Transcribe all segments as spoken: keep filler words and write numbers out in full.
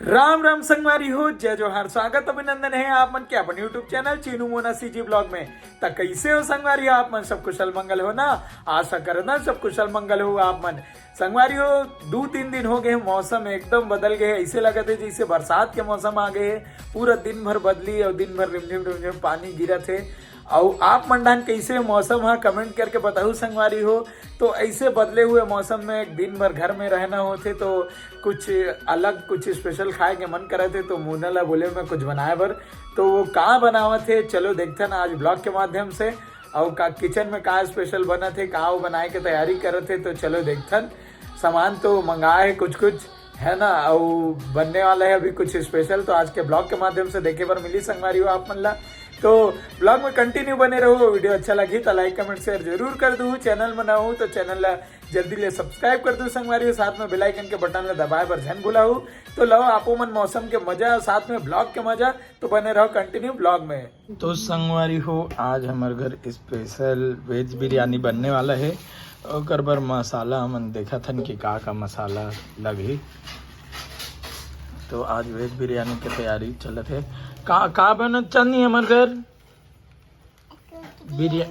राम राम संगवारी हो, जय जोहार, स्वागत अभिनंदन हे आप मन के अपन YouTube channel Chinu Mona CG blog में। त कइसे हो संगवारी हो आप मन, सब कुशल मंगल हो ना? आशा करत हन सब कुशल मंगल हो आप मन। संगवारी हो, दू तीन दिन हो गए, मौसम एकदम बदल गए, ऐसे लगत हे जैसे बरसात के मौसम आ गए हे। पूरा दिन भर बदली और दिन भर रिमझिम रिमझिम पानी गिरत हे। अउ आप मन डाहन कइसे मौसम ह, कमेंट करके बताहू संगवारी हो। तो ऐसे बदले हुए मौसम में दिन भर घर में रहना होथे, तो कुछ अलग, कुछ स्पेशल खाए के मन करत हे, तो मोना ला बोले मैं कुछ बनाए बर। तो वो का बनावत हे, चलो देखथन आज ब्लॉग के माध्यम से। अउ का किचन में का स्पेशल बनत हे, का वो बनाए के तैयारी करत हे, तो चलो देखथन। सामान तो मंगाए हे कुछ कुछ, है ना, अउ बनने वाला है अभी कुछ स्पेशल, तो आज के ब्लॉग के माध्यम से देखे बर मिली संगवारी हो आप मन ला। तो ब्लॉग में कंटिन्यू बने रहू, वीडियो अच्छा लगी तो लाइक कमेंट शेयर जरूर कर दू, चैनल में नवा हो तो चैनल ला जल्दी ले सब्सक्राइब कर दू संगवारी हो, साथ में बेल आइकन के बटन ला दबाए बर झन भुलाहू। तो लव आपो मन मौसम के मजा और साथ में ब्लॉग के मजा, तो बने रहो कंटिन्यू ब्लॉग में। तो संगवारी हो, आज हमर घर स्पेशल वेज बिरयानी बनने वाला है। ओकर बर मसाला हमन देखत हन कि का का मसाला लगही। तो आज वेज बिरयानी के तैयारी चलत है। का का बनत चांदनी हमर घर? बिरया-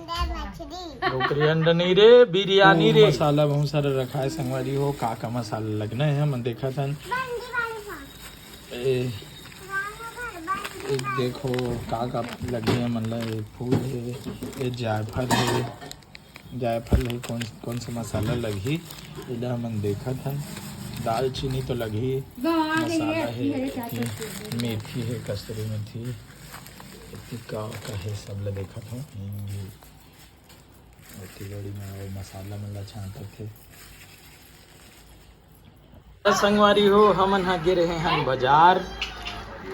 कुकरी अंडा नहीं रे, बिरयानी रे। मसाला बहुत सारा रखा है संगवारी हो, का का मसाला लगना है हमन देखत हन। ए, ए देखो का का लगे हे हमन ला, ए फूल हे, ए जायफल हे, जायफल हे, कौन कौन से मसाला लगही, एला हमन देखत हन। दालचीनी तो लगही, मसाला हे, मेथी हे, कस्तूरी मेथी, एती का का हे सब ला देखत हन। हींग हे, एती गड़ी में वो मसाला मन ला छांटत हे। त संगवारी हो, हमन ह गे रहे हन बाजार,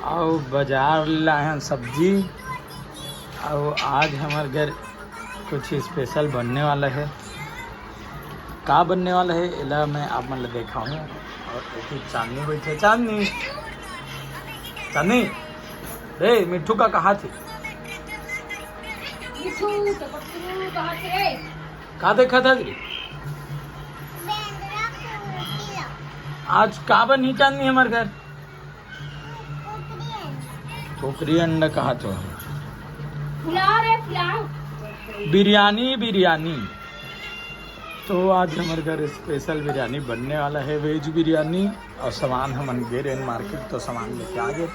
अउ बाजार लाए हन सब्जी, अउ आज हमर घर कुछ स्पेशल बनने वाला है। का बनने वाला है, एला मैं आप मन ल देखाहूँ। अउ एक चांदनी बैठे, चांदनी, चांदनी, रे मिट्ठू का कहा थे? मिट्ठू तो पप्पू कहा थे? का देखा था जी? आज का बनही चांदनी हमर घर? कुकरी अंडा कहा तो है। पुलाव रे, पुलाव। बिरयानी, बिरयानी। तो आज हमर घर स्पेशल बिरयानी बनने वाला है, वेज बिरयानी। अउ सामान हमन गे रहेन मार्केट, तो सामान लेके आ गे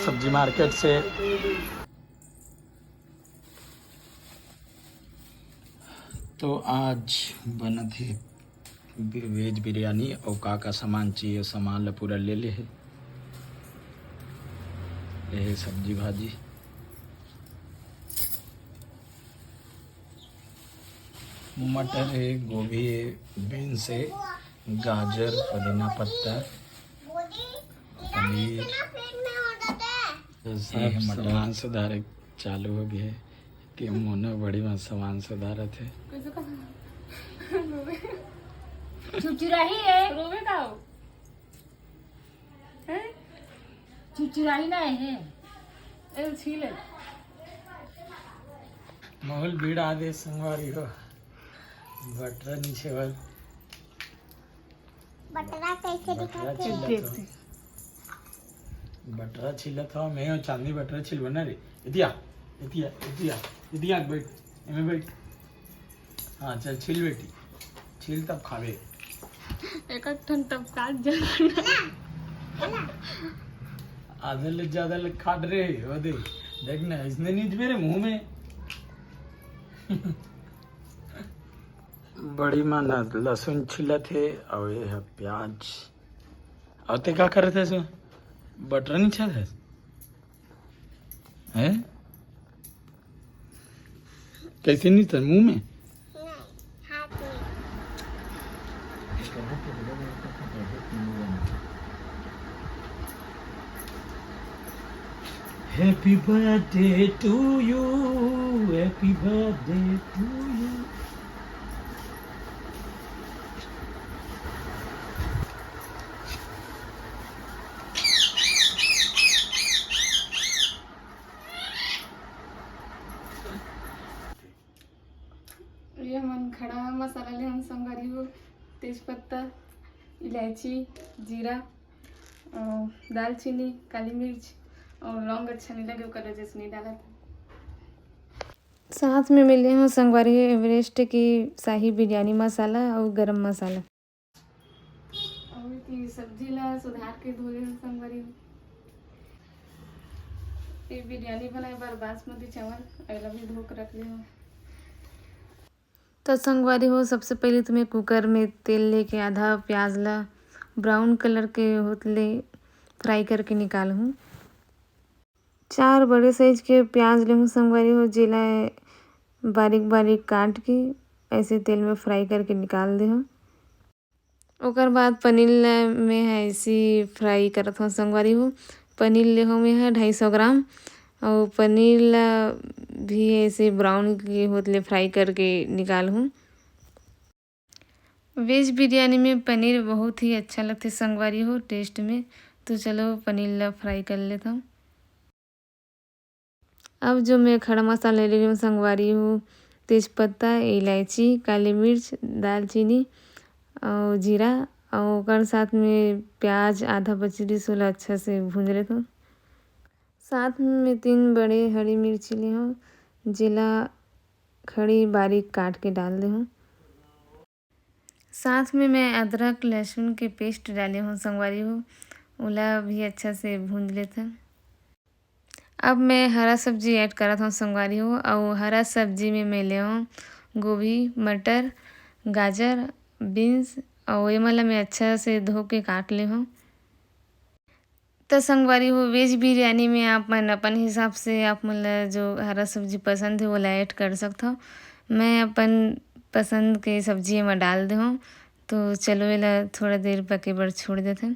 सब्जी मार्केट से। तो आज बनत हे बि-, वेज बिरयानी, अउ का का सामान चाहिए, सामान ला पूरा ले ले हे। ये हे सब्जी भाजी, मटर हे, गोभी हे, बीन्स हे, गाजर, पुदीना पत्ता, पनीर। ये हे मटर। सामान सुधारे चालू हो गया है। कि मोना बड़ी मस्त सामान सुधारत है। चुचुराही है। रोवे का हो? हैं? चुचुराही ना है। ए, छीले। माहौल भीड़ आ दे संगवारी हो। बटरा नीचे बर। बटरा कैसे बटरा दिखाते हैं? छिलत हो। बटरा छिलत हो, मैं और चांदनी बटरा छिलबना रे। इतिया, इतिया, इतिया, इतिया बैठ, एमे बैठ। हाँ, चल छिल बेटी, छिल तब खावे। एक ठन तब काट जा। आधे ले ज्यादा ले खाट रे, वो दे। देख ना, इसने नहीं मेरे मुंह में। बड़ी माँ ना लहसुन छिलत हे, अउ ये ह प्याज। अउ ते का करत हे सो? बटरा नहीं छात हे? हैं? कैसे नहीं था मुंह में? Happy birthday to you, happy birthday to you। ये हमन खड़ा मसाला ले हन संगवारी हो, तेज पत्ता, इलायची, जीरा, अउ दालचीनी, काली मिर्च अउ लौंग अच्छा नहीं लगे, ओकर वजह से नहीं डालत। साथ में मैं ले हूँ संगवारी हो एवरेस्ट की शाही बिरयानी मसाला अउ गरम मसाला। अउ की सब्जी ला सुधार के धो ले हूँ संगवारी हो। ये बिरयानी बनाए बर बासमती चावल, एला भी धो के रख ले हूँ। तो संगवारी हो, सबसे पहले तो मैं कुकर में तेल लेके आधा प्याज ला ब्राउन कलर के होत ले फ्राई करके निकालहूँ। चार बड़े साइज के प्याज लेहूँ संगवारी हो, जेला बारीक बारीक काट के ऐसे तेल में फ्राई करके निकाल देहूँ। ओकर बाद पनीर ला मैं ह ऐसी फ्राई करत हूँ संगवारी हो। पनीर ले हूँ मैं ह ढाई सौ ग्राम, अउ पनीर ला भी ऐसे ब्राउन के होत ले फ्राई करके निकालहूँ। वेज बिरयानी में पनीर बहुत ही अच्छा लगथे संगवारी हो टेस्ट में। तो चलो पनीर ला फ्राई कर लेथन। अब जो मैं खड़ा मसाला ले रही हूँ संगवारी हो, तेजपत्ता, इलायची, काली मिर्च, दालचीनी अउ जीरा, अउ ओकर साथ में प्याज आधा बचे रहिस, ओला अच्छा से भूंज लेथन। साथ में तीन बड़े हरी मिर्ची ले हूँ, जेला खड़ी बारीक काट के डाल दे हूँ। साथ में मैं अदरक लहसुन के पेस्ट डाले हूँ संगवारी हो, ओला भी अच्छा से भूंज लेथन। अब मैं हरा सब्जी ऐड करत हूँ संगवारी हो, अउ हरा सब्जी में मैं ले हूँ गोभी, मटर, गाजर, बीन्स, अउ एमन ला मैं अच्छा से धो के काट ले हूँ। त संगवारी हो, वेज बिरयानी में आप मन अपन हिसाब से आप मन ल जो हरा सब्जी पसंद हे, ओला ऐड कर सकथव। मैं अपन पसंद के सब्जी एमा डाल दे हूँ। तो चलो, एला थोड़ा देर पके बर छोड़ देथन।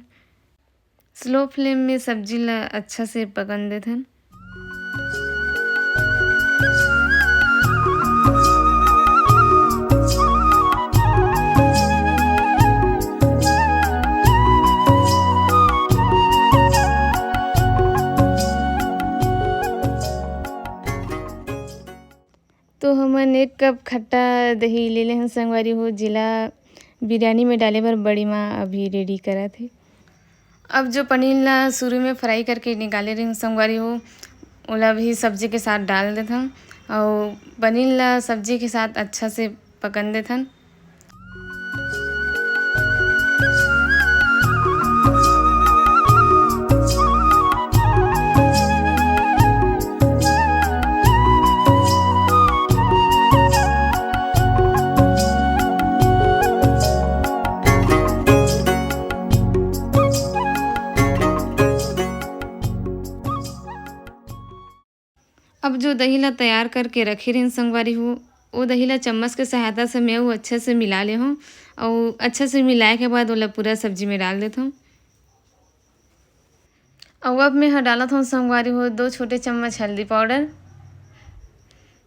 स्लो फ्लेम में सब्जी ला अच्छा से पकन देथन। तो हमन एक कप खट्टा दही ले ले हन संगवारी हो, जेला बिरयानी में डाले बर बड़ी माँ अभी रेडी करत हे। अब जो पनीर ला शुरू में फ्राई करके निकाले रही हूँ संगवारी हो, ओला भी सब्जी के साथ डाल देथन अउ पनीर ला सब्जी के साथ अच्छा से पकन देथन। अब जो दही ला तैयार करके रखे रहिन संगवारी हो, ओ दही ला चम्मच के सहायता से मैं वो अच्छा से मिला ले हूँ। अउ अच्छा से मिलाए के बाद ओला पूरा सब्जी में डाल देत हूँ। अउ अब मैं ह डालत हूँ संगवारी हो, दो छोटे चम्मच हल्दी पाउडर,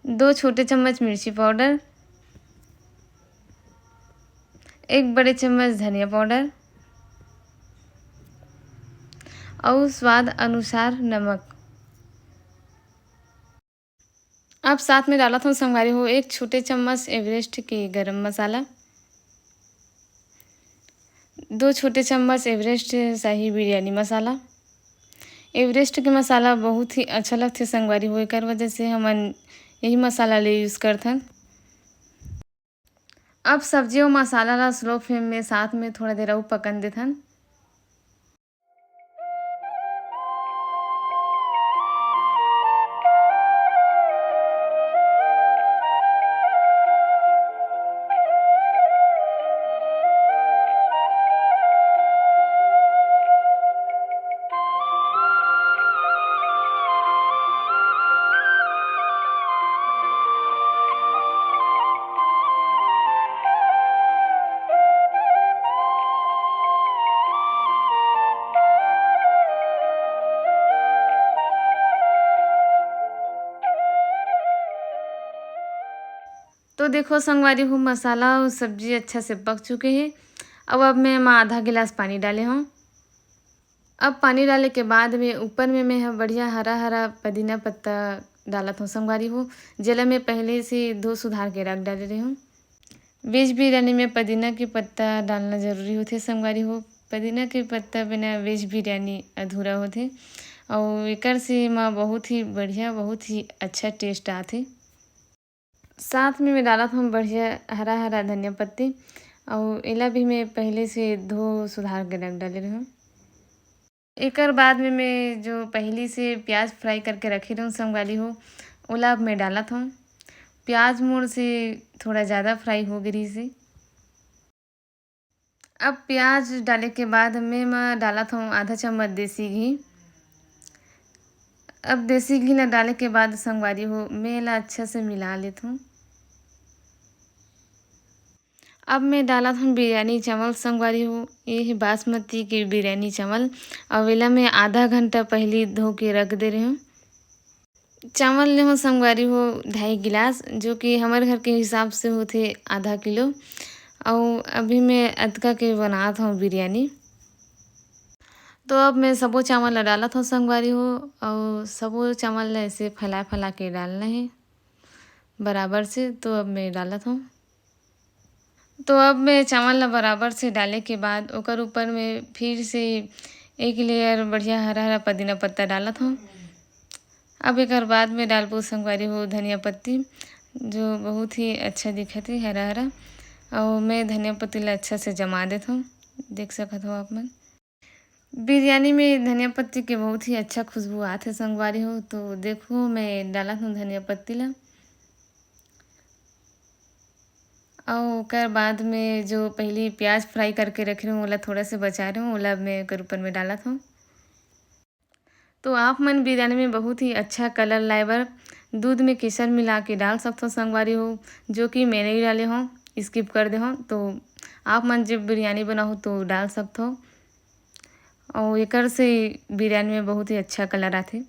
दो छोटे चम्मच मिर्ची पाउडर, एक बड़े चम्मच धनिया पाउडर अउ स्वाद अनुसार नमक। अब साथ में डालत हूँ संगवारी हो, एक छोटे चम्मच एवरेस्ट के गरम मसाला, दो छोटे चम्मच एवरेस्ट शाही बिरयानी मसाला। एवरेस्ट के मसाला बहुत ही अच्छा लगथे संगवारी हो, एकर वजह से हमन यही मसाला ले यूज़ करथन। अब सब्जी अउ मसाला ला स्लो फ्लेम में साथ में थोड़ा देर अउ पकन देथन। तो देखो संगवारी हो, मसाला अउ सब्जी अच्छा से पक चुके हे। अब, अब मैं एमा आधा गिलास पानी डाले हूँ। अब पानी डाले के बाद में ऊपर में मैं ह बढ़िया हरा हरा पुदीना पत्ता डालत हूँ संगवारी हो, जेला मैं पहले से धो सुधार के रख डाले रहे हूँ। वेज बिरयानी में पुदीना के पत्ता डालना जरूरी होथे संगवारी हो, पुदीना के पत्ता बिना वेज बिरयानी अधूरा होथे। अउ एकर से एमा बहुत ही बढ़िया, बहुत ही अच्छा टेस्ट आथे। साथ में मैं डालत हूँ बढ़िया हरा हरा धनिया पत्ती, अउ एला भी मैं पहले से धो सुधार के रख डाले रहूँ। एकर बाद में मैं जो पहली से प्याज फ्राई करके रखे रहूँ संगवारी हो, ओला अब मैं डालत हूँ। प्याज मोर से थोड़ा ज़्यादा फ्राई हो गई से। अब प्याज डाले के बाद मैं एमा डालत हूँ आधा चम्मच देसी घी। अब देसी घी ला डाले के बाद संगवारी हो, मैं एला अच्छा से मिला लेत हूँ। अब मैं डालत हूँ बिरयानी चावल संगवारी हो, ये है बासमती के बिरयानी चावल। अब एला मैं आधा घंटा पहली धो के रख दे रहे हूँ। चावल ले हूँ संगवारी हो ढाई गिलास, जो कि हमर घर के हिसाब से होथे आधा किलो। अउ अभी मैं अतका के बनात हूँ बिरयानी। तो अब मैं सबो चावल ला डालत हूँ संगवारी हो, अउ सबो चावल ला ऐसे फैला फैला के डालना है बराबर से। तो अब मैं डालत हूँ। तो अब मैं चावल ला बराबर से डाले के बाद ओकर ऊपर में फिर से एक लेयर बढ़िया हरा हरा पुदीना पत्ता डालत हूँ। अब एकर बाद में डालबो संगवारी हो धनिया पत्ती, जो बहुत ही अच्छा दिखत है हरा हरा। और मैं धनिया पत्ती ला अच्छा से जमा देत हूँ, देख सकत हो आप मन। बिरयानी में धनिया पत्ती के बहुत ही अच्छा खुशबू आथे संगवारी हो। तो देखो, मैं डालत हूँ धनिया पत्ती ला। अउ ओकर बाद में जो पहली प्याज फ्राई करके रखे रहूँ, ओला थोड़ा से बचा रहूँ, ओला मैं ओकर ऊपर में डालत हूँ। तो आप मन बिरयानी में बहुत ही अच्छा कलर लाए बर दूध में केसर मिला के डाल सकथो संगवारी हो, जो कि मैं नहीं डाले हूँ, स्किप कर दे हूँ। तो आप मन जब बिरयानी बनाओ तो डाल सकथो, और एकर से बिरयानी में बहुत ही अच्छा कलर आथे।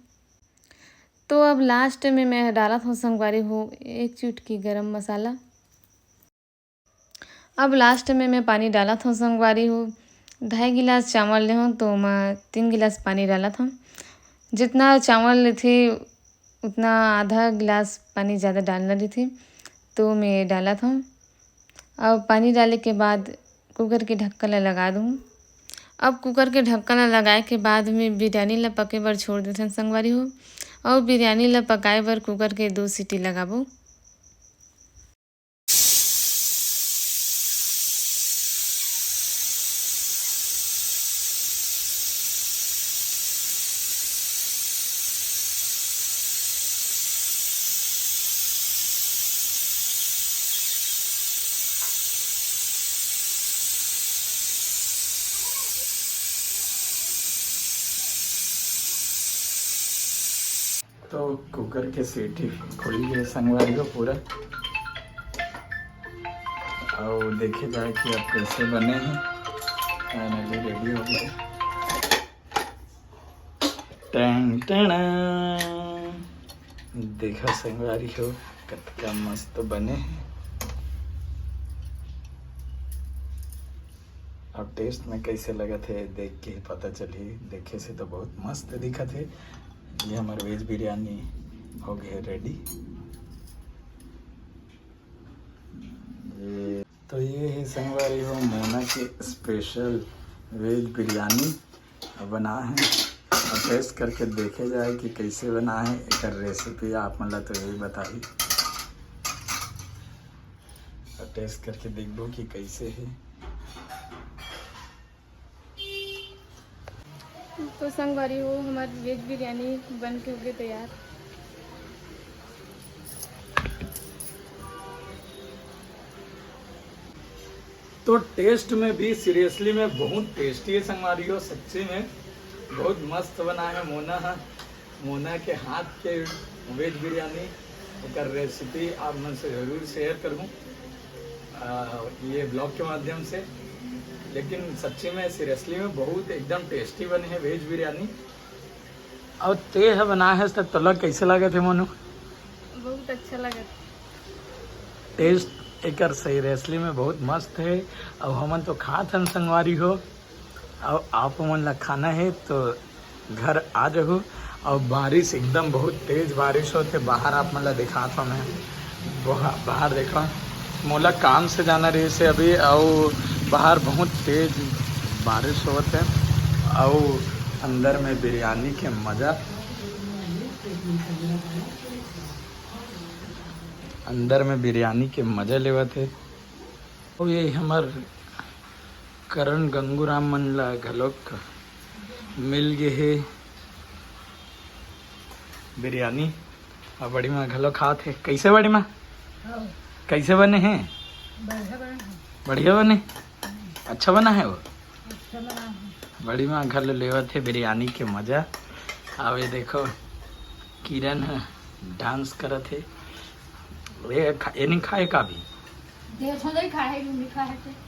तो अब लास्ट में मैं डालत हूँ संगवारी हो एक चुटकी गरम मसाला। अब लास्ट में मैं पानी डालत हूँ संगवारी हो। ढाई गिलास चावल ले हूँ तो मैं तीन गिलास पानी डालत हूँ। जितना चावल लेथे उतना आधा गिलास पानी ज़्यादा डालना रहिथे, तो मैं डालत हूँ। अब पानी डाले के बाद कुकर के ढक्कन ला लगा दूँ। अब कुकर के ढक्कन ला लगाए के बाद में बिरयानी ला पके बर छोड़ देथन संगवारी हो। और बिरयानी ला पकाए बर कुकर के दो सीटी लगाबो। तो कुकर के सीटी खुल गए संगवारी हो पूरा। और देखे जाए कि अब कैसे बने हैं। फाइनली रेडी हो गए। Tang Tang. देखा संगवारी हो, कतका मस्त बने हैं। अब टेस्ट में कैसे लगत है, देख के ही पता चलही। देखे से तो बहुत मस्त दिखत है। ये हमार वेज बिरयानी हो गए रेडी। ये तो ये है संगवारी हो मोना के स्पेशल वेज बिरयानी बना है। अब टेस्ट करके देखे जाए कि कैसे बना है, एकर रेसिपी आप मन ला तो यही बताही। अब टेस्ट करके देखबो कि कैसे है। तो संगवारी हो, हमार वेज बिरयानी बन के हो गए तैयार। तो टेस्ट में भी सीरियसली में बहुत टेस्टी है संगवारी हो, सच्ची में बहुत मस्त बना है मोना है। मोना के हाथ के वेज बिरयानी, ओकर रेसिपी आप मन से जरूर शेयर करूँ ये ब्लॉग के माध्यम से। लेकिन सच्ची में सीरियसली में बहुत एकदम टेस्टी बने है वेज बिरयानी। और ते ह बनाए हस त तोला कैसे लगे थे मोनू? बहुत अच्छा लगे। टेस्ट एकर सीरियसली में बहुत मस्त है। अब हमन तो खात हन संगवारी हो, अब आप मन ला खाना है तो घर आ जाहू। और बारिश एकदम बहुत तेज बारिश होते, बाहर आप मन ला दिखात हूँ मैं। बाहर, बाहर देखो, मोला काम से जाना रहिस हे अभी, और बाहर बहुत तेज बारिश होवत हे, अउ अंदर में बिरयानी के मजा, अंदर में बिरयानी के मजा लेवत हे। अउ ये हमर करण गंगूराम मन ला घलोक मिल गे हे बिरयानी। अउ बड़ी माँ घलो खात हे। कैसे बड़ी माँ? हाँ। कैसे बने हे? बढ़िया बने हे। बढ़िया बने? अच्छा बना हे वो? अच्छा बना हे। बड़ी माँ घलो लेवत हे बिरयानी के मजा। अउ ये देखो, किरण ह डांस करत हे। ये खा, ये नहीं खाए का भी? देखो, नहीं खाए, नहीं खाए थे।